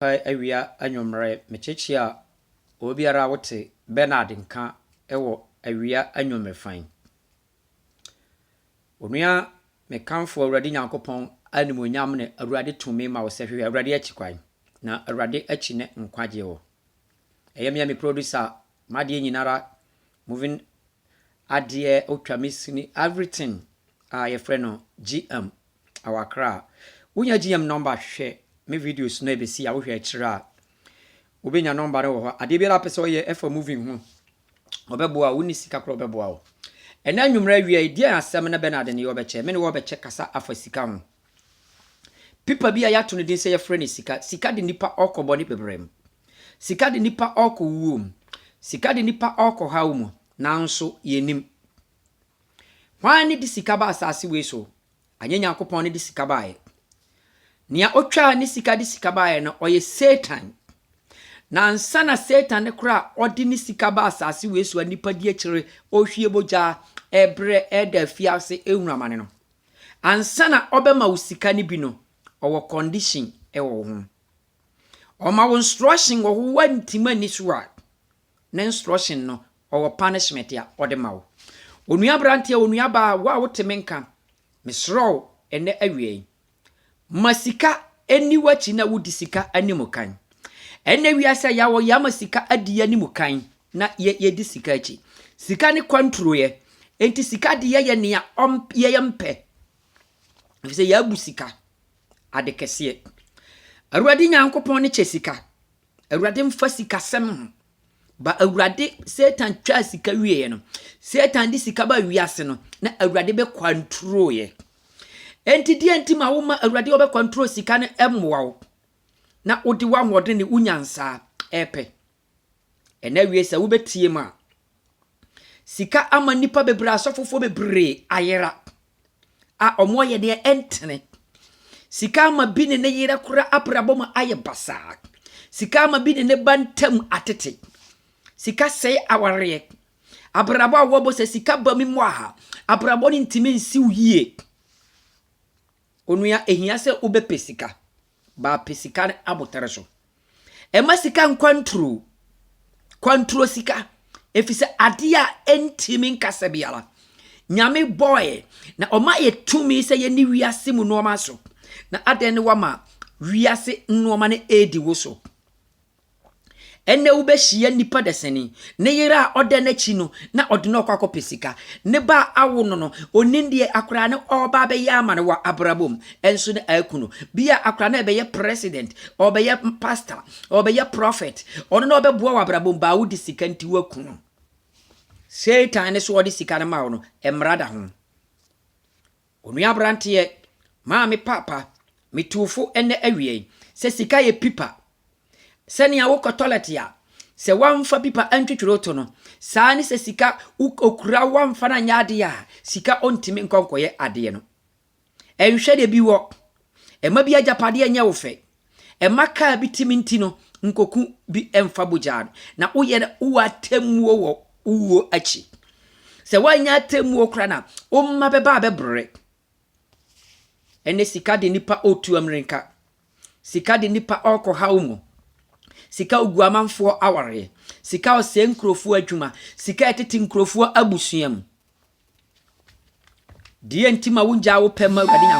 Awia anwummerɛ, mekyeakyea obiara a wote Bernard nka wɔ awia anwummerɛ fan. Onua, mekamfo Awurade Nyankopɔn animuonyam ne Awurade tumi ma wo sɛ hwehwɛ Awurade akyi kwan, na Awurade akyi ne nkwagyeɛ wɔ. Ɛyɛ me a me producer, m'adeɛ nyinara, moving adeɛ, otwa me sini, everything a yɛfrɛ no GM awɔ Accra. Wonya GM number, hwɛ me videos no ɛbɛsi a wohwɛ akyire a wobɛnya number no wɔ hɔ. Adeɛ biara pɛ sɛ ɔyɛ ɛfa moving ho, ɔbɛboa wo. Wonni sika korɔ, ɔbɛboa wo. Ɛnɛ anwummerɛ awia yi, deɛ asɛm no Bernard ne wɔbɛkyɛ me ne wɔbɛkyɛ kasa afa sika ho. Pipa bi a yɛato no din sɛ yɛfrɛ no sika. Sika de nipa ɔkɔ bɔne bebree mu. Sika de nipa ɔkɔ wuo mu. Sika de nipa ɔkɔ haw mu, nanso yɛnim. Hwan ne de sika ba asase wei so? Anyɛ Nyankopɔn ne de sika baeɛ. Nea otwaa ne sika de sika baeɛ no, ɔyɛ Satan. Na ansa na Satan ne kora a ɔde ne sika ba asase wei so a nipa di akyire ɔhwie mogya, ɛbrɛ, ɛda afiase, ehunu amane no, ansa na ɔbɛma wo sika no bi no, ɔwɔ condition ɛwɔ wo ho. Ɔma wo instruction wɔ ho. Wantim ani so a, ne instruction no, ɔwɔ punishment a ɔde ma wo. Onua aberanteɛ, onua baa, wo a wote me nka, mesrɛ wo, ɛnɛ awia yi, ma sika ani w'akyi na wodi sika anim kan. Ɛnɛ wiase a yɛawɔ, yɛama sika adi anim kan na yɛdi sika akyi. Sika ne kwanturoyɛ enti sika de yɛyɛ nea yɛyɛ mpɛ, ɛfiri sɛ yɛabu sika ade kɛseɛ. Awurade Nyankopɔn ne kyɛ sika. Awurade mfa sikasɛm ho ba. Awurade, Satan twaa sika wieɛ no, Satan de sika ba wiase no na Awurade bɛkwanturoyɛ. Enti deɛ nti ma woma Awurade wɔbɛkwanturo sika no mmoa wo na wode w'ahoɔden ne wo nyansaa ɛpɛ? Ɛnɛ wie sɛ wobɛtie mu a, sika ama nnipa bebree, asɔfofoɔ bebree ayera a ɔmo ayɛ deɛ ɛntene. Sika ama bi ne ne yere kora abrabɔ mu ayɛ basaa. Sika ama bi ne ne ba ntam atete. Sika sɛe awareɛ. Abrabɔ a wɔbɔ sɛ sika ba mi mu a, abrabɔ no ntumi nsiw yie. Onua, ehia sɛ wobɛpɛ sika baapɛ sika no abotare so. Ɛma sika nkwanturo kwanturo sika, ɛfiri sɛ adeɛ a ɛntimi nkasa biara, Nyame bɔɔɛ na ɔma yɛ tumi sɛ yɛne wiase mu nneɛma so. Na adɛn ne wama wiase nneɛma no ɛredi wo so? Ɛnɛ wobɛhyia nnipa dasani, ne yere a ɔda n'akyi no na ɔde no ɔkɔ akɔpɛ sika. Ne ba awo no, onim deɛ akwaraa no ɔreba abɛyɛ ama no wɔ abrabɔ mu. Ɛnso no aku no bia akwaraa no ɛbɛyɛ president, ɔbɛyɛ pastor, ɔbɛyɛ prophet, ɔno na ɔbɛboa wɔ abrabɔ mu. Baa wode sika nti waku no. Satan ne so ɔde sika no ma wo no, mmara da ho. Onua aberanteɛ, maame, papa, metuufo ɛnɛ awie yi sɛ sika yɛ pipa. Sɛnea wokɔ toilet a, sɛ woamfa pipa antwitwiri to no saa ne sɛ sika okura woamfa no anyɛ adeɛ a, sika ɔntumi nkɔ nkɔyɛ adeɛ no. Ɛnhwɛ deɛ bi wɔ ɛma bi agyapadeɛ nyɛ wo fɛ. Ɛma kaa bi timi nti no nkoku bi ɛmfa bogyaa no na woyɛ no. Wowɔ atemmuo wɔ wowuo akyi. Sɛ woanyɛ atemmuo kora no a, womma bɛba a bɛbrɛ. Ɛnɛ sika de nipa ɔtu mmirika. Sika de nipa ɔrekɔ haw mu. Sika ogu amanfoɔ awareɛ. Sika ɔsɛe nkurɔfoɔ adwuma. Sika ɛtete nkurɔfoɔ abusua mu. Deɛ nti ma wongyaa wo pɛ ma Awurade?